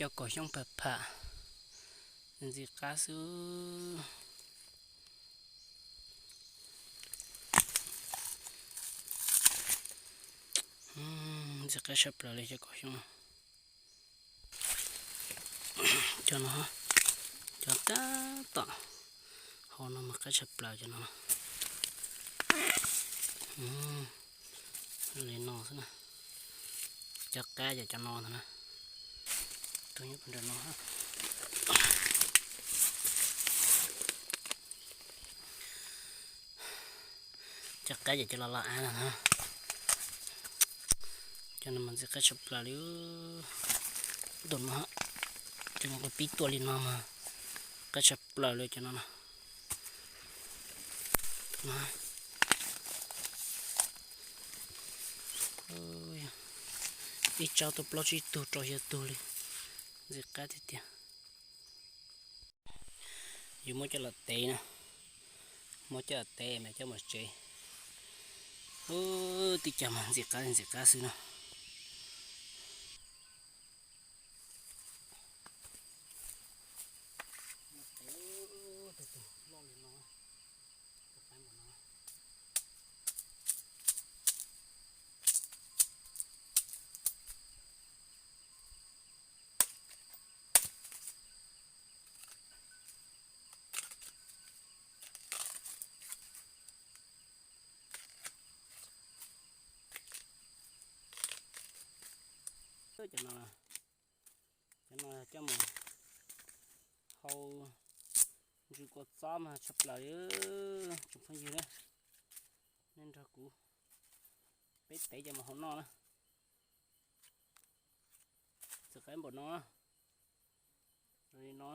Cov kaum xyoob pham pham, ntxim qab xwb. Ntxim qab tshaj plaws li cov kaum xyoob no. Cov no, cov tab tom hauv no mas qab tshaj plaws cov no. Li no xwb na. Cov qab ces cov no ntag na. Tus nyob puag nram no. Cov qab ces cov los los av no na. Cov no mas ntxim qab tshaj plaws li. Tus no, cov no kuv pib tuaj li no mas qab tshaj plaws li cov no na. Ib tsob tuaj plaub tsib tug rau xya tug li, ntxim qab tiag tiag. Yus muab coj los tev na, muab coj los tev mas coj mus tsev. Tib cov mas ntxim qab ntxim qab xwb na. Cov no, cov no coj mus hau ntsw kua txob mas tshaj plaws li. Tsoom phooj ywg na, nej nrog kuv peb tev coj mus hau noj na. Ntxim qab npaum no, zoo li no,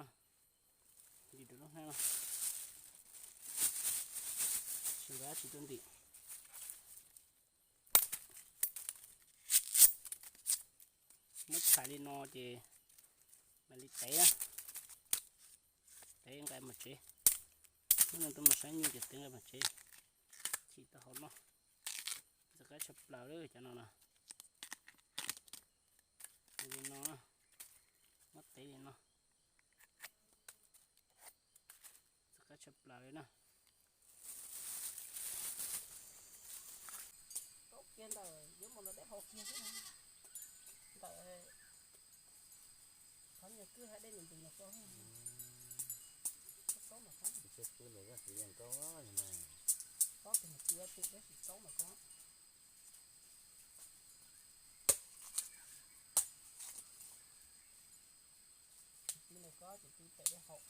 ntim rau lub hnab no, tsis nqa tsis tuaj ntim. Muab txhais li no ces mam li tev na, tev nqa mus tsev. Muab no rau mus saib nyuj ces tev nqa mus tsev, tsis tau hau noj. Ntxim qab tshaj plaws li cov no na. Li no, muab tev li no, ntxim qab tshaj plaws li na. Tau kiag ntawm yuav mus no deb hau kiag xwb na. Ntawm qhov nyuag kwj ha dej nws ntws no ko. Tsis pw ntawm zaj txiv yeej koj no. Tsob tus mus txiv ua twm deb tsis tsob no ko. Tsis pw ntawm ko ces pw pem dej haus.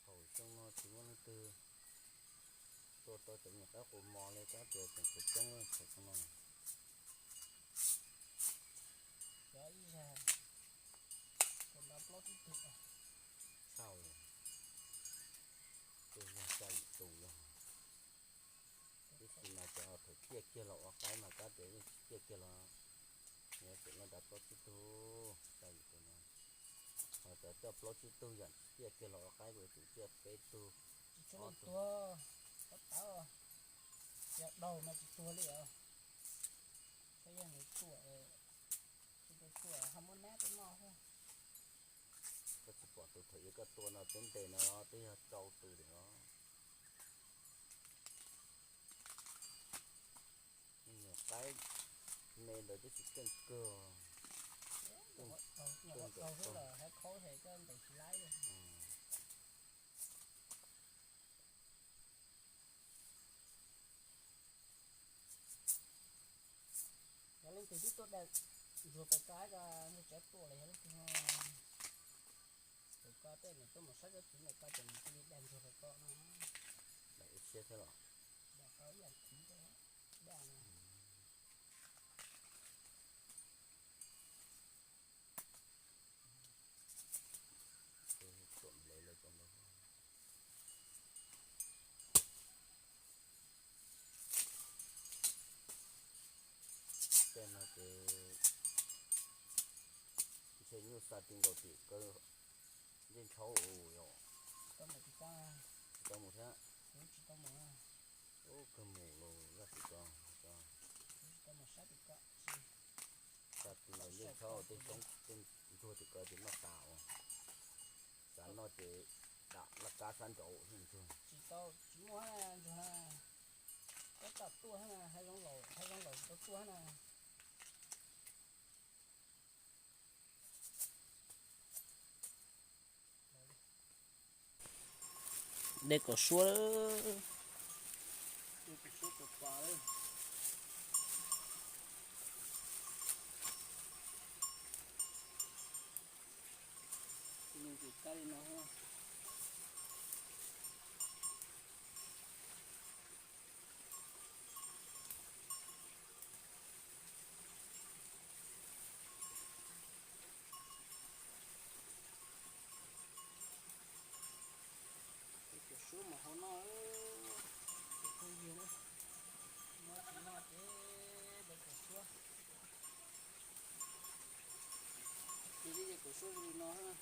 Thaum xyoo no tsis muaj leej twg tua tau cov nyuam qaib qus mos li, kab tias tseem tseem coob thaum xyoo no. Cov ib zag tau plaub tsib tug. Tshaj li, twb yog xya yim tus li. Tab sis mas cov thaum ciaj kiag los ua qaib mas kab tias yeej tsis ciaj kiag los, yuav tsum noj dav plaub tsib tug, xya yim tus no. Ho cov coj plaub tsib tug yam tsis ciaj kiag los ua qaib kuj yuav tsum ciaj peb tug, ob tug. Tab tawv, yog daug no tsis tuag li os. Saib yog nws tuaj, tsis tuaj ho muab nab tuaj noj xwb. Koj tsis pom tus thaum ub koj tua no teb ntes no twb yog rau tus lawm os. Nyuam qaib me ntawd twb tsis keej kawg. Nyuam qhuav tau xwb los hab khaub ces koj ntes tsis laib li. Yog leej twg twb tuaj dag ntsuag pais ko, ntsuag tsav tuaj los yog leej twg, pais ko tej nws tuaj mus saib koj txiv ntawm ko ces nws cia li dag ntsuag pais ko no. Dag ib siab thiab los? Dag tau ib yam kiv dag no. Tej no ces ntshe nyuj Xa ti nkaus tim kawg, ncej ntshauv yom. Tsis tau mus thiab. Ub, kawg mus los zaj tim ko, xa ti nkaus ncej ntshauv tej xyoob tej ntsuag tim ko ces noj tas os. Xav noj ces dam laj kab sab nraud xwb ntsuag. Tsis tau, tsis muaj ntsuag na. Tab tom tuaj na, hav zoov laus, hav zoov laus tsis tau tuaj na. De kaum suab. Kaum suab mas hau noj, ces phooj ywg na, muab tsis noj ces de kaum suab. Ces de kaum suab li no na.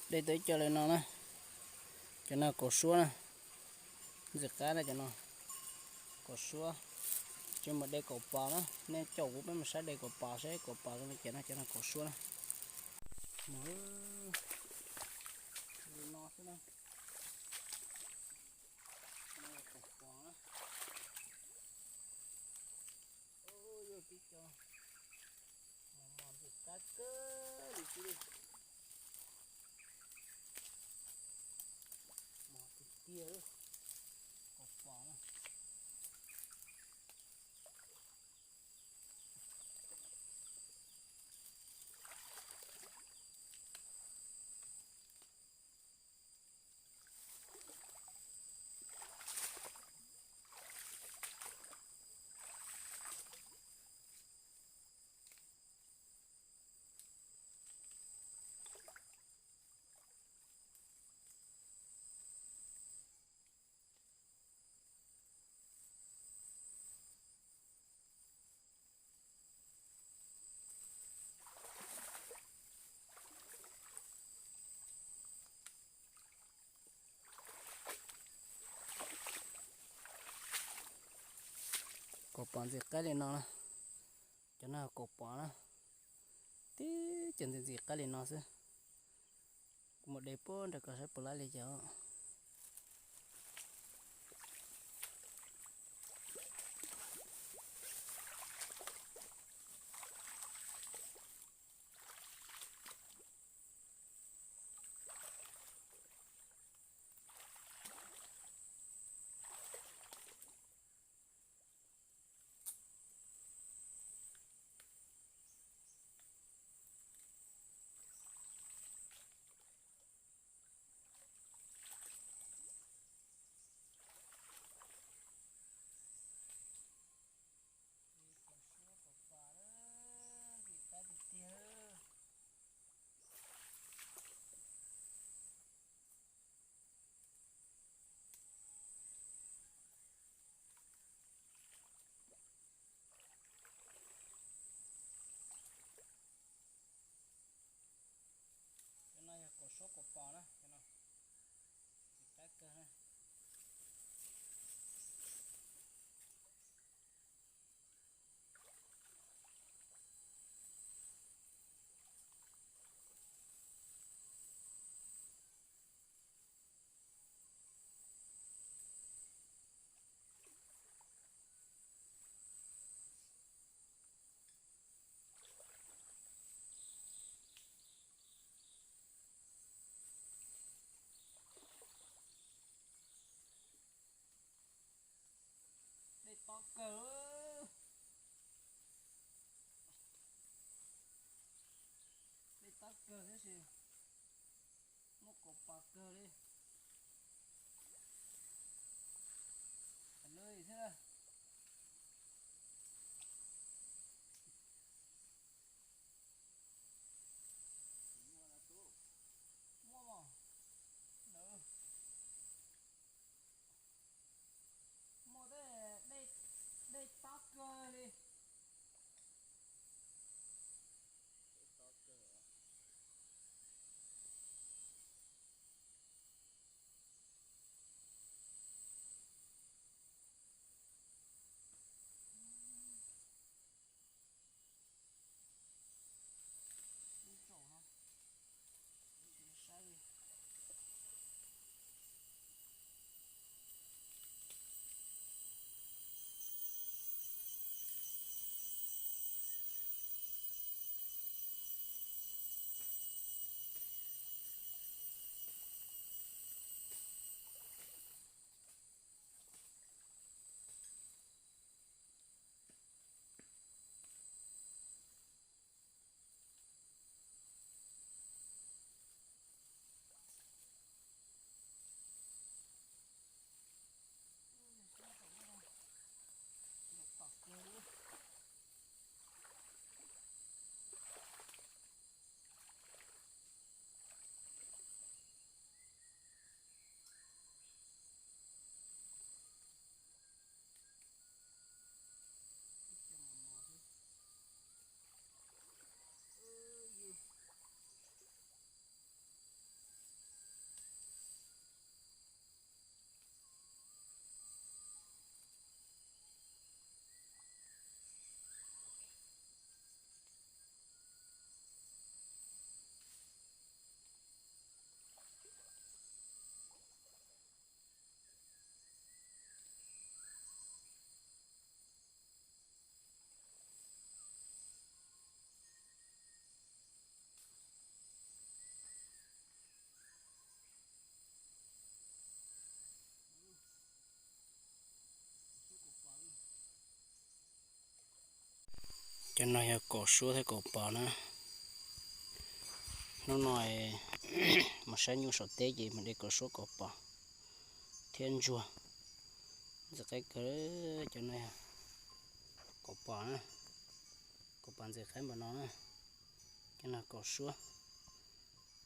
De tau ib co li no na, cov no kaum suab na, ntxim qab na cov no, kaum suab. Ces mus de kaum pos na, nej caum kuv peb mus saib de kaum pos seb kaum pos zoo li cas na, cov no kaum suab na. Mus li no xwb na. Kaum pos na. Yog tib co mos mos ntxim qab kawg li xwb li. Mos tiag tiag li. Kaum pos na. Kaum pos ntxim qab li no na. Cov no kaum pos na. Tib cov ntxim ntxim qab li no xwb. Kuv mus de puag nram ko saib puas laib li cas. Muaj kaum pas kawg li. Lawv xwb na. Muaj mos. Lawv muaj tej dej, dej tob kawg li. Ub tsaum no, saib li. Cov no yog kaum suab thiab kaum pos na. Hnub no mus saib nyuj saum teb ces mus de kaum suab kaum pos thiab ntsuag. Ntxim qab kawg, cov no yog kaum pos na, kaum pos ntxim qab npaum no na. Cov no kaum suab,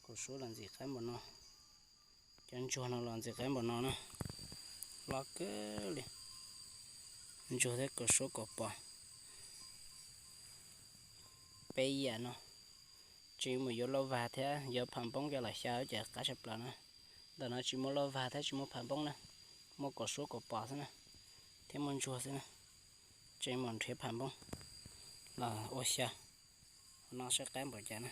kaum suab los ntxim qab npaum no. Cov ntsuag no los ntxim qab npaum no na, loj kawg li. Ntsuag thiab kaum suab kaum pos. Peb yam no tsis mus yuav lauj vag thiab yuav pham npoob coj los xyaw ces qab tshaj plaws na. Ntawm no tsis muaj lauj vag thiab tsis muaj pham npoob na, muaj kaum suab kaum pos xwb na, thiab muaj ntsuag xwb na. Tsis mus nrhiav pham npoob los ua xyaw, no saib qab npaum cas na.